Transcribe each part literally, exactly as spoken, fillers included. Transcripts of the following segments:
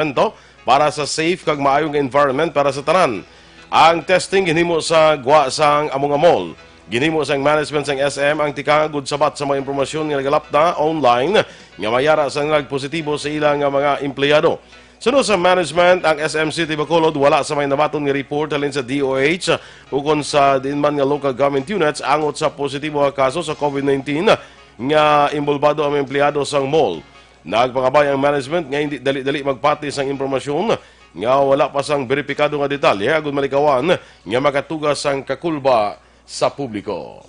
establishmento para sa safe kag maayo nga environment para sa tanan. Ang testing ginhimo sa gwa sang amo nga mall. Ginhimo sang management sang S M ang tikang agud sabat sa mga impormasyon nga nagalapda online nga may ara sang nagpositibo sa ila nga mga empleyado. Suno sa management, ang S M City Bacolod wala sa may nabaton nga report halin sa D O H ukon sa diin man nga local government units angot sa positibo nga kaso sa COVID nineteen nga inbolbado ang mga empleyado sang mall. Nagpangabay ang management nga hindi dali-dali magpati sang impormasyon nga wala pa sang beripikado nga detalye agud malikawan nga makatuga sang kakulba sa publiko.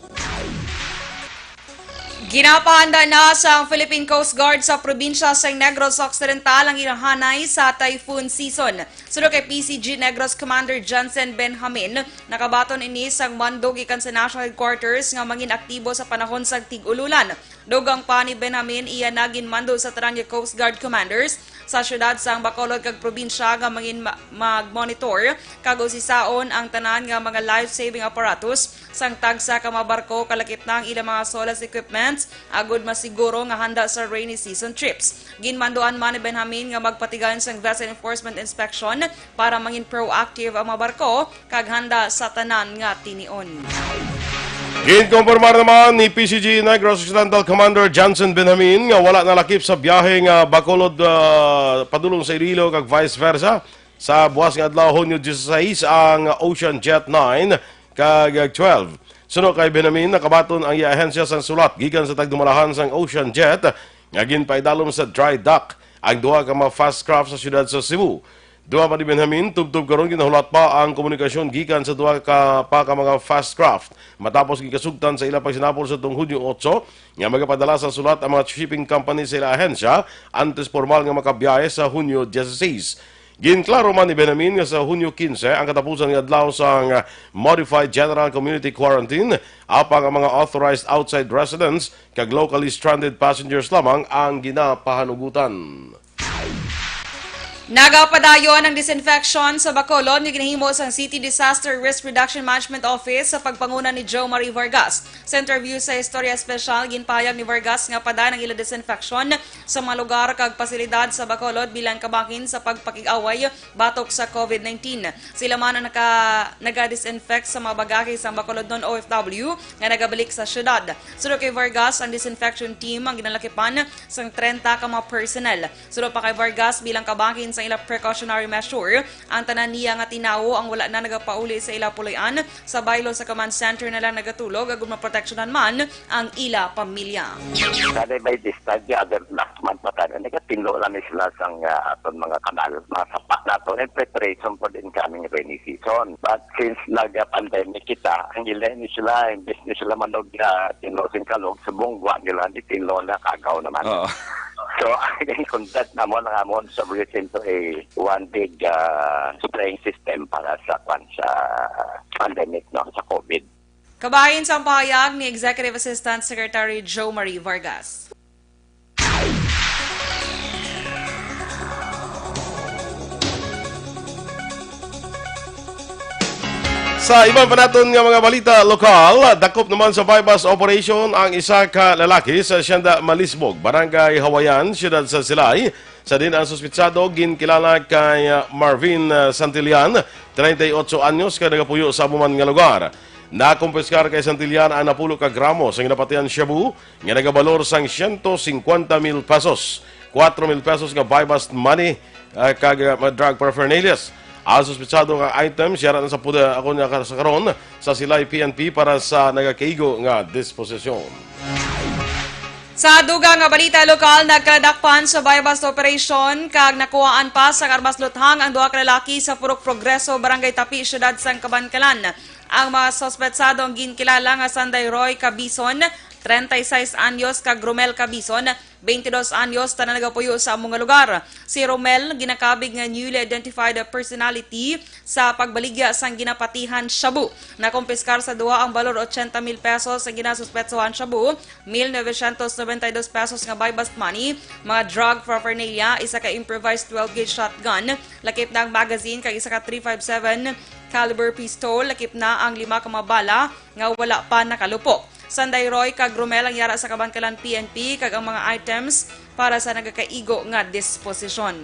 Ginapahanda na sang Philippine Coast Guard sa probinsya sang Negros Occidental ang ila hanay sa typhoon season. Suno kay P C G Negros Commander Johnson Benjamin, nakabaton ini sang mando gikan sa National Headquarters nga mangin aktibo sa panahon sang tig-ululan. Dugang pa ni Benjamin, iya na ginmando sa tanan nga Coast Guard commanders sa siyudad sang Bacolod kag probinsya nga mangin ma-, mag-monitor kag usisaon ang tanan nga mga life-saving apparatus sang tagsa ka mga barko, kalakip na ang ilang mga solace equipments, agud masiguro nga handa sa rainy season trips. Ginmanduan man ni Benjamin nga magpatigayon sang vessel enforcement inspection para mangin proactive ang mga barko kag handa sa tanan nga tinion. Ginkumpirmar naman ni P C G Negros Occidental Commander Johnson Benjamin nga wala nalakip sa biyahe nga Bacolod, ah, padulong sa Iloilo kag vice versa. Sa buwas nga adlaw, Hunyo dieciséis, ang Ocean Jet nine kag twelve. Suno kay Benjamin, nakabaton ang iya ahensya sang sulat gikan sa tagdumalahan sang Ocean Jet nga ginpaidalom sa dry dock ang duha ka mga fast craft sa siyudad sa Cebu. Duha pa ni Benjamin, tubtob karon ginahulat pa ang komunikasyon gikan sa duha ka pa ka mga fast craft matapos gikasugtan sa ila pagsinapol sa tuong Hunyo otso nga magapadala sa sulat ang mga shipping company sa ila ahensya antes formal nga makabiyahe sa Hunyo dieciséis. Ginklaro man ni Benjamin nga sa Hunyo quince ang katapusan nga adlaw sang modified general community quarantine, apang ang mga authorized outside residents kag locally stranded passengers lamang ang ginapahanugutan. Nagapadayon ang disinfection sa Bacolod nga ginahimo sang City Disaster Risk Reduction Management Office sa pagpanguna ni Jo Marie Vargas. Sa interview sa Istorya Espesyal, ginpahayag ni Vargas nga padayon ang ila disinfection sa mga lugar kag pasilidad sa Bacolod bilang kabahin sa pagpakig-away batok sa COVID nineteen. Sila man ang naka-, naga-disinfect sa mga bagahe sang Bacolodnon O F W nga nagabalik sa syudad. Suno kay Vargas, ang disinfection team ang ginalakipan sang trenta ka mga personnel. Suno pa kay Vargas, bilang kabahin sa ila precautionary measure, ang tanan niya nga tinawo ang wala na nagapauli sa ila puloy-an, sa baylo sa command center na lang nagatulog, agud maproteksyonan man ang ila pamilya. Sana by this time, the other last month pa tayo, nagatinlo lang ni sila sang, ah, aton mga kanal, mga sapat nato, in preparation for the incoming rainy season. But since nag-pandemic kita, ang ila ni sila, imbes ni sila manog, ah, tinlo sing kalog, subong wa nila, di tinlo na kagaw naman. Oo. So, I think kung that naman, ang amon solution to a one big, ah, spraying system para sa, kwan, sa pandemic, no, sa COVID. Kabahin sang pahayag ni Executive Assistant Secretary Jo Marie Vargas. Sa iban pa naton nga mga balita lokal, dakop naman sa buy-bust operation ang isa ka lalaki sa Hacienda Malisbog, Barangay Hawayan, siyudad sa Silay, sa diin ang suspitsado ginkilala kay, ah, Marvin, ah, Santillan, treinta y ocho anyos, kag nagapuyo sa amo man nga lugar. Nakumpiskar kay Santillan ang napulo ka gramo sa ginapatihan shabu nga nagabalor sang siyento singkwenta mil pesos, kuwatro mil pesos nga buy-bust money, ah, kag, ah, mga drug paraphernalias. Ang suspitsado nga items yara na sa puda ako nga sa karon sa Silay P N P para sa nagakaigo nga disposisyon. Sa dugang nga balita lokal, nagkaladakpan sa buy-bust operation kag nakuhaan pa sang armas luthang ang duha ka lalaki sa Purok Progreso, Barangay Tapi, siyudad sang Kabankalan. Ang mga suspetsado ang ginkilala nga Sanday Roy Cabison, treinta y seis anyos, kag Romel Cabison, veintidós anyos, tanan nagapuyo sa amo nga lugar. Si Romel ginakabig nga newly identified personality sa pagbaligya sang ginapatihan shabu. Nakumpiskar sa duha ang balor ochenta mil pesos sa ginasuspetsohan shabu, mil novecientos noventa y dos pesos nga buy-bust money, mga drug paraphernalia, isa ka improvised twelve gauge shotgun, lakip na ang magazine, kag isa ka three five seven caliber pistol, lakip na ang lima ka mga bala nga wala pa nakalupok. Sanday Roy kag Romel ang yara sa Kabankalan P N P, kag ang mga items para sa nagakaigo nga disposisyon.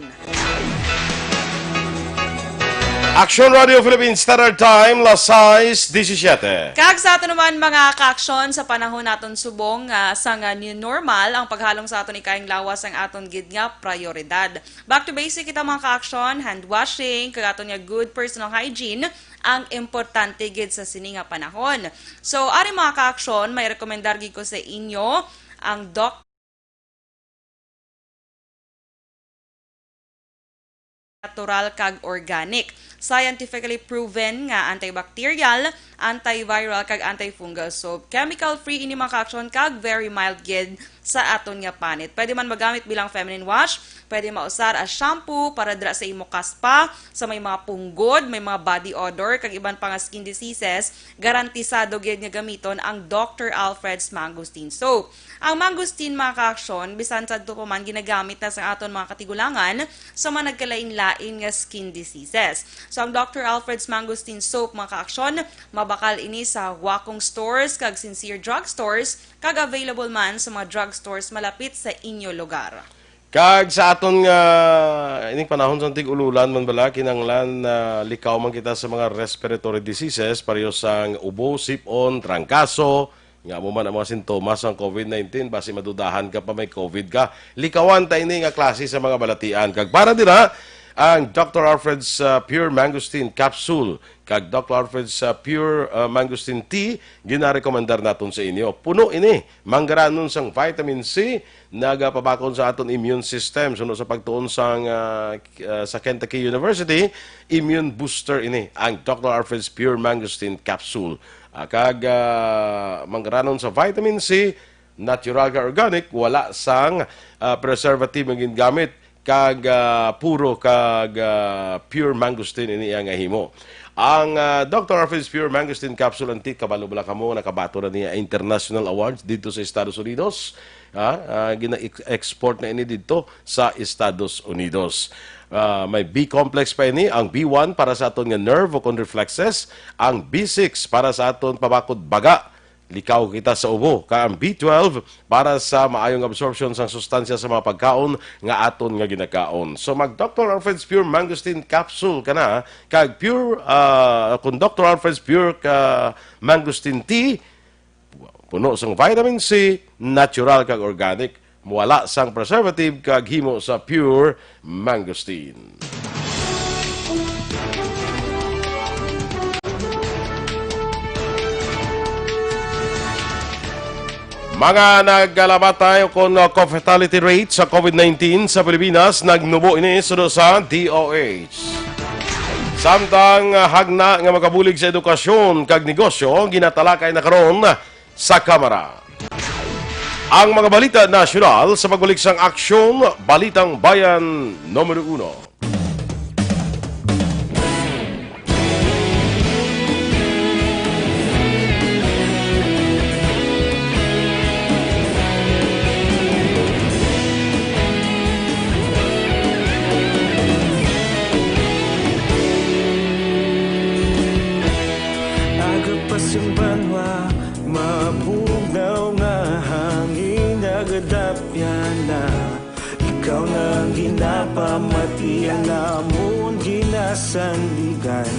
Action Radio Philippines Standard Time, las sais disisiete. Kag sa aton naman, mga ka-aksyon, sa panahon naton subong nga sang new normal, ang paghalong sa aton ikaayong lawas ang aton gid nga prioridad. Back to basic kita, mga ka-aksyon, hand washing, kag aton nga good personal hygiene ang importante gid sa sini nga panahon. So, ari, mga ka-aksyon, may rekomendar gid ko sa inyo ang Doc natural kag organic, scientifically proven nga antibacterial, antiviral, kag antifungal. So, chemical-free ini, mga ka-aksyon, kag very mild gid sa aton nga panit. Pwede man magamit bilang feminine wash, pwede mausar as shampoo para dira sa imo kaspa, sa may mga punggod, may mga body odor, kag iban pa nga skin diseases, garantisado gid nga gamiton ang Doctor Alfred's Mangosteen Soap. Ang mangosteen, mga ka-aksyon, bisan sadto pa man ginagamit na sa aton mga katigulangan sa mga nagkalain-lain nga skin diseases. So, ang Doctor Alfred's Mangosteen Soap, mga ka-aksyon, mabakal ini sa Wakong Stores kag Sincere Drug Stores, kag available man sa mga drug stores malapit sa inyo lugar. Kag sa aton nga ining panahon sang tig-ululan man bala, kinahanglan na likaw man kita sa mga respiratory diseases, pareho sang ubo, sip-on, trangkaso, nga amo man ang mga sintomas sang covid nineteen, basi madudahan ka pa may covid ka. Likawan ta ini nga klase sa mga balatian. Kag para dira, ang Doctor Alfred's, ah, Pure Mangosteen Capsule kag Doctor Alfred's, ah, Pure, ah, Mangosteen Tea, ginarekomendar naton sa inyo. Puno ini, manggaranon sang vitamin C, nagapabakod sa aton immune system. Suno sa pagtuon sang, ah, k-, ah, sa Kentucky University, immune booster ini ang Doctor Alfred's Pure Mangosteen Capsule. Ah, kag, ah, manggaranon sa vitamin C, natural kag organic, wala sang, ah, preservative nga gingamit, kag, ah, puro kag, ah, pure mangosteen ini ang himo. Ang, ah, Doctor Alfred's Pure Mangosteen Capsule and Tea, kabalo bala kamo, nakabaton na niya international awards didto sa Estados Unidos. Ah, ah, gina-ex-, export na ini didto sa Estados Unidos. Ah, may B complex pa ini, ang B one para sa aton nga nerve o kon reflexes, ang B six para sa aton pabakod baga, likaw kita sa ubo, kag ang B twelve para sa maayong absorption sang sustansya sa mga pagkaon nga aton nga ginakaon. So, mag Doctor Alfred's Pure Mangosteen Capsule ka na, kag pure, ah, kung Doctor Alfred's Pure ka Mangosteen Tea, puno sang vitamin C, natural kag organic, wala sang preservative kag himo sa pure mangosteen. Mga nagkalamatay o kon, uh, co-fatality rate sa covid nineteen sa Pilipinas, nagnubo ini suno sa D O H. Samtang, uh, hagna nga makabulig sa edukasyon kag negosyo, ginatalakay na karon sa Kamara. Ang mga balita nasyonal sa pagbalik sang Aksyon, Balitang Bayan Numero Uno. Agapas ang banwa, mabugnaw nga hangin, nagadapyan na. Ikaw na ang ginapamati, ang amon ginasandigan.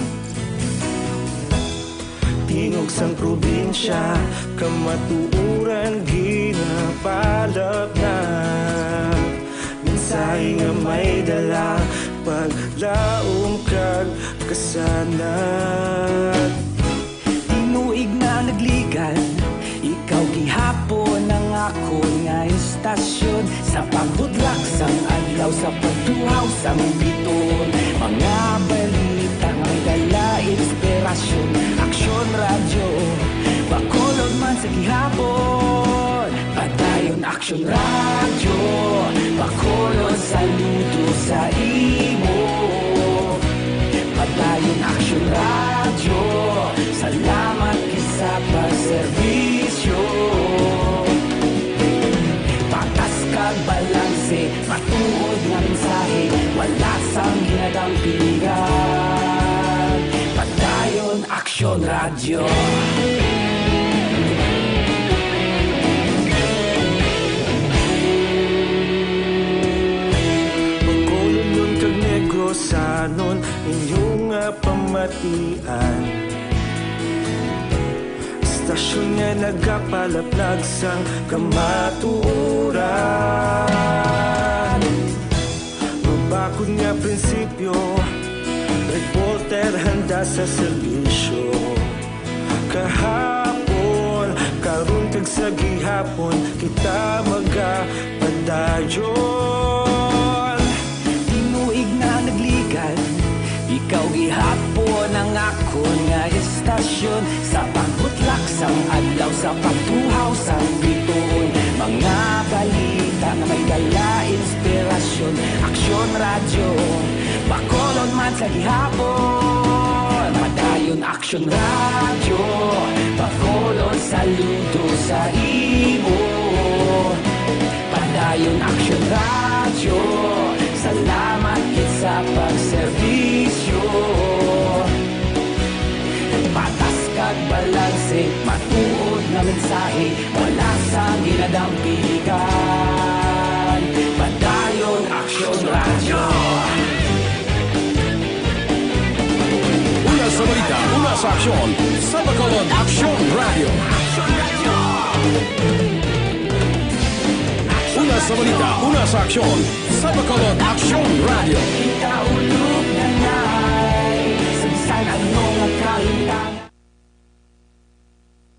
Tingog sang probinsya, kamatuoran ginapalapnap. Mensahe nga may dala, paglaom kag kasanag. Tinuig na nagligan, ikaw gihapon ang akon nga istasyon. Sa pagbudlak sang adlaw, sa pagtuhaw sang biton, mga balita nga may dala inspirasyon. Aksyon Radyo, Bacolod man sa gihapon. Padayon Aksyon Radyo, Bacolod, saludo sa imo. Padayon Aksyon Radyo, salamat gid sa pagserbisyo. Patas kag balanse, matuod nga mensahe, wala sang ginadampingan. Padayon Aksyon Radyo. Sanon inyo nga pamatian, estasyon nga nagapalaplag sang kamatuoran. Mabakod nga prinsipyo, reporter handa sa serbisyo. Kahapon, karon kag sa gihapon, kita magapadayon. Tinuig na nagligan, ikaw gihapon ang akon nga estasyon. Sa pagbutlak sang adlaw, sa pagtuhaw sang bituon, mga balita nga may dala inspirasyon. Aksyon Radyo, Bacolod man sa gihapon. Padayon Aksyon Radyo, Bacolod saludo sa imo. Padayon Aksyon Radyo, salamat gid sa pagserbisyo. Patas kag balanse, matuod nga mensahe, wala sang ginadampigan. Padayon Aksyon Radyo. Una sa balita, una sa aksyon, sa Bacolod Aksyon Radyo. Una sa balita, una sa aksyon, sa Bacolod Aksyon Radyo.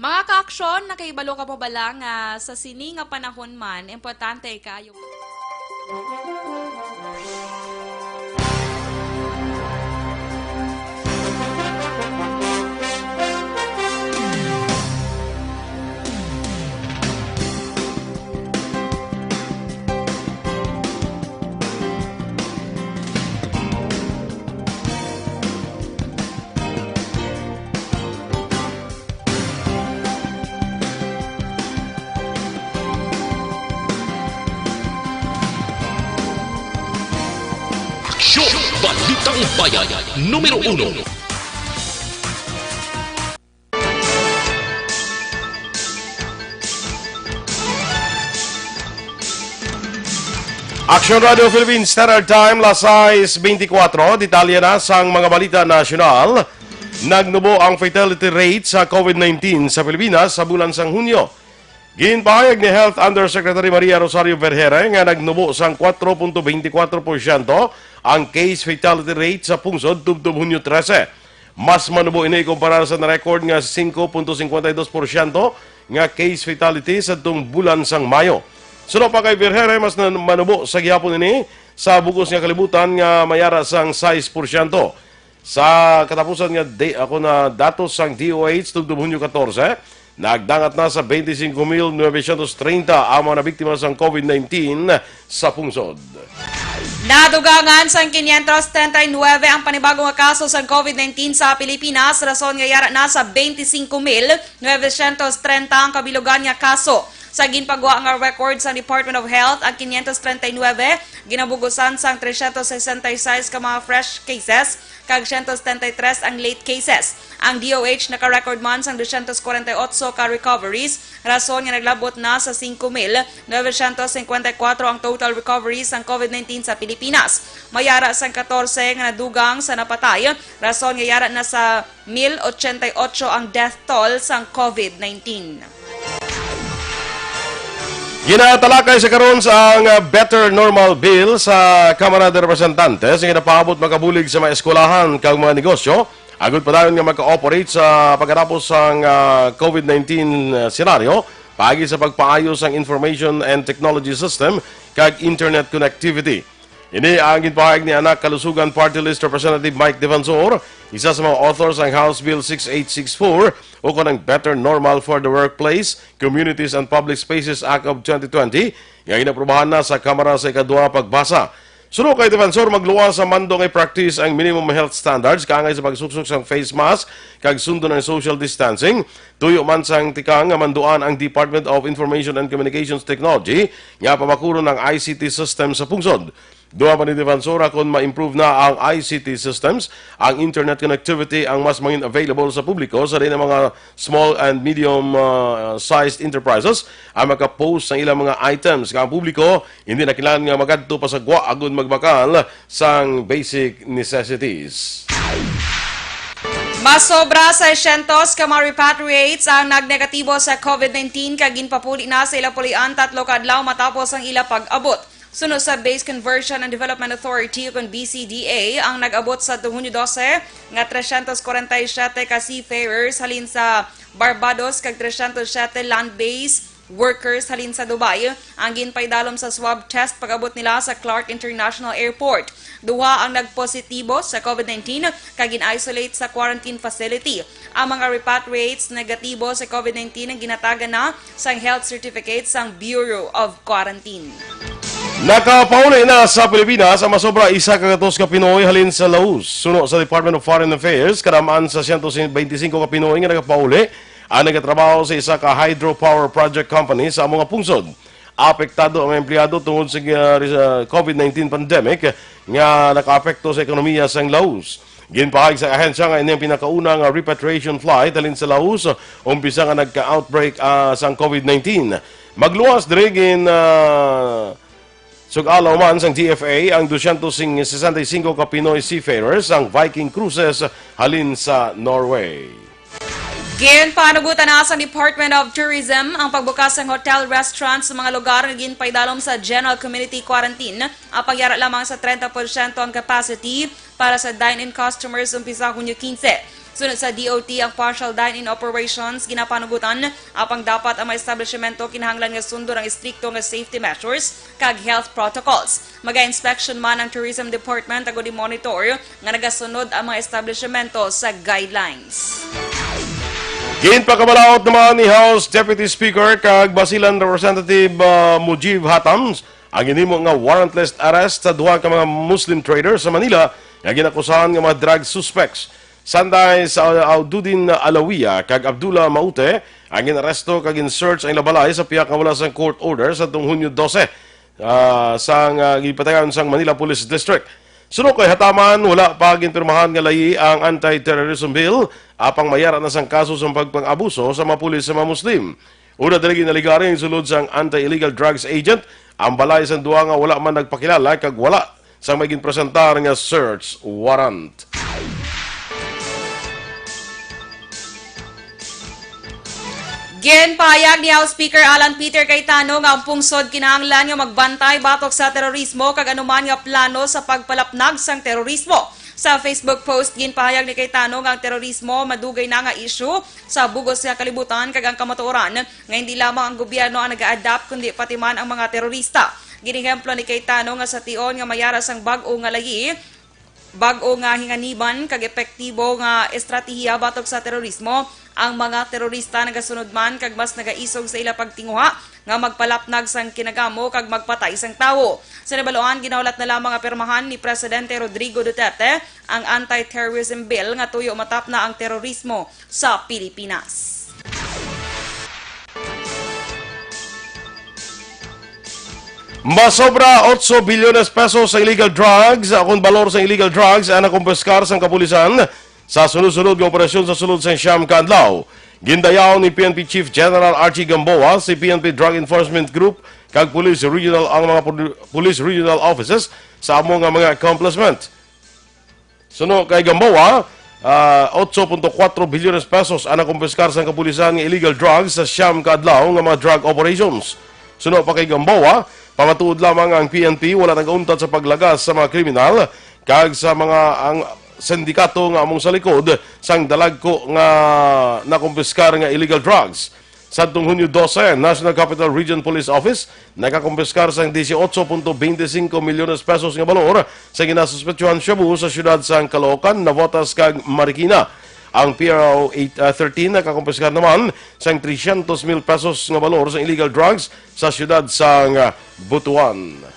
Mga kaaksyon, nakahibalo ka pa bala nga sa sini nga panahon man, importante kaayo. Aksyon! Balitang Bayan, numero uno. Action Radio Philippines Standard Time, las sais beintikwatro. Detalye na sang mga balita nasyonal. Nagnubo ang fatality rate sa COVID nineteen sa Pilipinas sa bulan sang Hunyo. Ginpahayag ni Health Undersecretary Maria Rosario Vergere nga nagnubo sang kwatro punto beintikwatro porsyento ang case fatality rate sa pungsod tubtob Hunyo trese. Mas manubo ini kumpara sa na-record nga singko punto singkwenta y dos porsyento nga case fatality sadtong bulan sang Mayo. Suno pa kay Vergere, mas na-, manubo sa gihapon ini sa bug-os nga kalibutan nga mayara sang sais porsyento. Sa katapusan nga di-, ako na datos sang D O H tubtob Hunyo katorse, nagdangat na sa twenty-cinco mil novecientos treinta ang mga nabiktima sang COVID nineteen sa pungsod. Nadugangan sang quinientos treinta y nueve ang panibago nga kaso sang COVID nineteen sa Pilipinas, rason nga yara na sa twenty-cinco mil novecientos treinta ang kabilugan nga kaso. Sa ginpagwa nga record sang Department of Health, ang quinientos treinta y nueve ginabug-usan sang trescientos sesenta y seis ka mga fresh cases, kag siyento setenta y tres ang late cases. Ang D O H naka-record man sang dosyentos kwarenta y otso ka recoveries, rason nga naglabot na sa singko mil novecientos singkwenta y kuwatro ang total recoveries sang COVID nineteen sa Pilipinas. Mayara sang katorse nga nadugang sa napatay, rason nga yara na sa mil ochenta y otso ang death toll sang COVID nineteen. Ginatalakay sa karon sa ang, ah, Better Normal Bill sa Kamara de Representantes nga ginapaabot makabulig sa mga eskwelahan kag mga negosyo, agud padayon nga maka-operate sa pagkatapos sang, ah, COVID nineteen, ah, senaryo, paagi sa pagpaayo sang Information and Technology System kag internet connectivity. Ini ang ginpahayag ni Anak Kalusugan Party List Representative Mike Defensor, isa sa mga author sang House Bill six eight six four, ukon ang Better Normal for the Workplace, Communities and Public Spaces Act of twenty twenty, nga ginaprubahan na sa Kamara sa ikadua pagbasa. Suno kay Defensor, magluwas sa mando nga i-practice ang minimum health standards kaangay sa pagsuksok sang face mask kag sundon ang social distancing. Tuyo man sang tikang nga manduan ang Department of Information and Communications Technology nga pabakuron ang I C T system sa pungsod. Duha pa ni Defensora, kung ma-improve na ang I C T systems, ang internet connectivity ang mas mangin available sa publiko sa diin ang mga small and medium, ah, sized enterprises ang makapost sang ilang mga items, nga ang publiko hindi na kinahanglan nga magadto pa sa gwa agud magbakal sang basic necessities. Masobra sa siyento ka mga repatriates ang nagnegatibo sa COVID nineteen kag ginpapuli na sa ila pulian tatlo ka adlaw matapos ang ila pag-abot. Suno sa Base Conversion and Development Authority, ukon B C D A, ang nag-abot sa Hunyo dose nga tresyentos kwarenta y siyete ka seafarers halin sa Barbados kag tresyentos siyete land-based workers halin sa Dubai ang ginpaidalom sa swab test pag-abot nila sa Clark International Airport. Duha ang nagpositibo sa COVID nineteen kag gin-isolate sa quarantine facility. Ang mga repatriates negatibo sa COVID nineteen ang ginatagan na sang health certificate sang Bureau of Quarantine. Nakapauli na sa Pilipinas ang masobra isa ka gatos ka Pinoy halin sa Laos. Suno sa Department of Foreign Affairs, kadaman sa siyento bente singko ka Pinoy nga nagapauli ang nagatrabaho sa isa ka hydropower project company sa amo nga pungsod. Apektado ang mga empleyado tungod sa, uh, ris-, uh, COVID nineteen pandemic nga nakaapekto sa ekonomiya sang Laos. Ginpahayag sa ahensya nga ini ang pinakauna nga repatriation flight halin sa Laos, umpisa nga nagka-outbreak, ah, sang COVID nineteen. Magluwas diri gin, ah, sug-alaw man sang D F A ang dusyentos sesenta y singko ka Pinoy seafarers sang Viking Cruises halin sa Norway. Ginpanugutan na sang Department of Tourism ang pagbukas sang hotel, restaurant sa mga lugar nga ginpaidalom sa general community quarantine. Ang pagyara lamang sa trenta porsyento ang capacity para sa dine-in customers umpisa Hunyo quince. Sunod sa D O T, ang partial dine-in operations ginapanugutan, apang dapat ang mga establishmento kinahanglan nga sundon ang estrikto nga safety measures kag health protocols. Maga-inspection man ang Tourism Department agud i-monitor nga nagasunod ang mga establishmento sa guidelines. Ginpakabalaod naman ni House Deputy Speaker kag Basilan Representative, ah, Mujib Hatams ang ginhimo nga warrantless arrest sa duha ka mga Muslim traders sa Manila nga ginakusahan nga mga drug suspects. Sanday sa Aududin Alawiya kag Abdullah Maute ang ginaresto kag gin-search ang ila balay sa pihak nga wala sang court order sa Hunyo dose, ah, sang, ah, gipatagan sang Manila Police District. Suno kay Hataman, wala pa ginpirmahan nga layi ang Anti-Terrorism Bill, apang mayara na sang kaso sang pagpang-abuso sa mga pulis sa mga Muslim. Una diri ginaligari ang sulod sang anti-illegal drugs agent ang balay sang duha nga wala man nagpakilala kag wala sang may ginpresentar nga search warrant. Ginpahayag ni House Speaker Alan Peter Cayetano nga ang pungsod kinahanglan nga magbantay batok sa terorismo kag anuman nga plano sa pagpalapnag sang terorismo. Sa Facebook post, ginpahayag ni Cayetano nga ang terorismo madugay na nga isyu sa bug-os nga kalibutan kag ang kamatuoran nga hindi lamang ang gobyerno ang naga-adapt kundi pati man ang mga terorista. Ginehemplo ni Cayetano nga sa tion nga mayara sang bag-o nga layi, bag-o nga hinganiban kag epektibo nga estratehiya batok sa terorismo, ang mga terorista nagasunod man kag mas nagaisog sa ila pagtinguha nga magpalapnag sang kinagamo kag magpatay sang tawo. Sa nabaluan, ginahulat na lamang nga pirmahan ni Presidente Rodrigo Duterte ang Anti-Terrorism Bill nga tuyo matapna ang terorismo sa Pilipinas. Masobra otso bilyones pesos sa illegal drugs, akon balor sa illegal drugs ang nakumpiskar sang kapulisan sa sunod-sunod nga operasyon sa sulod sang siyam ka adlaw. Gindayaw ni P N P Chief General Archie Gamboa si P N P Drug Enforcement Group kag Police Regional ang mga poli-, Police Regional Offices sa amo nga mga accomplishment. Suno kay Gamboa, ah, otso punto kuwatro bilyones pesos ang nakumpiskar sang kapulisan nga illegal drugs sa siyam ka adlaw nga mga drug operations. Suno pa kay Gamboa, pamatuod lamang ang P N P wala nag-untat sa paglagas sa mga kriminal kag sa mga ang sindikato nga among sa likod sang dalagko nga nakumpiskar nga illegal drugs. Sadtong Hunyo dose, National Capital Region Police Office nakakumpiskar sang dieciocho punto veinticinco milyones pesos nga balor sa ginasuspetsuhan shabu sa siyudad sang Caloocan, Navotas kag Marikina. Ang P R O eight, ah, thirteen nakakumpiskar naman sang trescientos mil pesos nga balor sa illegal drugs sa siyudad sang, ah, Butuan.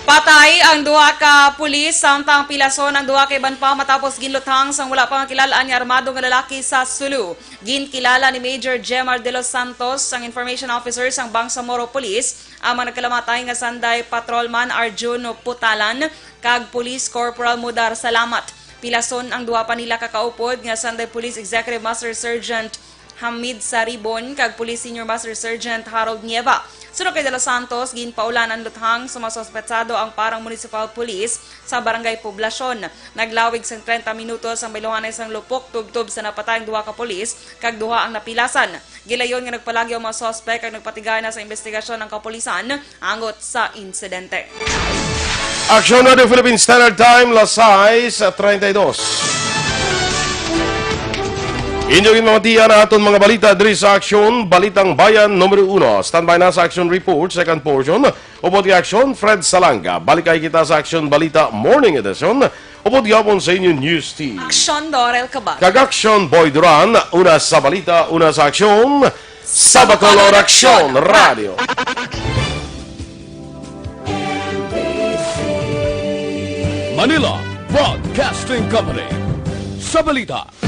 Patay ang duha ka pulis, samtang pilason ang duha ka iban pa matapos ginluthang sang wala pa nga kilal-an nga armado nga lalaki sa Sulu. Ginkilala ni Major Jemar De Los Santos, ang information officer sang Bangsamoro Police, ang mga nagkalamatay nga sanday Patrolman Arjun Putalan kag Police Corporal Mudar Salamat. Pilason ang duha pa nila ka kaupod nga sanday Police Executive Master Sergeant Hamid Saribon kag Police Senior Master Sergeant Harold Nieva. Suno kay De Los Santos, ginpaulan ang luthang sa mga suspetsado ang parang municipal police sa Barangay Poblacion. Naglawig sang treinta minutos ang bayluhanay sang lupok tubtob sa napatay ang duha ka pulis kag duha ang napilasan. Gilayon nga nagpalagyo ang mga suspek kag nagpatigay na sa investigasyon ang kapulisan angot sa insidente. Aksyon Radio Philippine Standard Time, las sais treinta y dos. Inyo ginmamatian ang aton mga balita diri sa Aksyon, Balitang Bayan numero uno. Standby na sa Aksyon Report, second portion. Upod kay Aksyon, Fred Salanga. Balik kay kita sa Aksyon Balita Morning Edition. Upod gihapon sa inyo News Team. Aksyon, Dorel Cabal. Kag Aksyon, Boy Duran. Una sa balita, una sa aksyon. Sa Bacolod Aksyon Radio. Manila Broadcasting Company. Sa balita.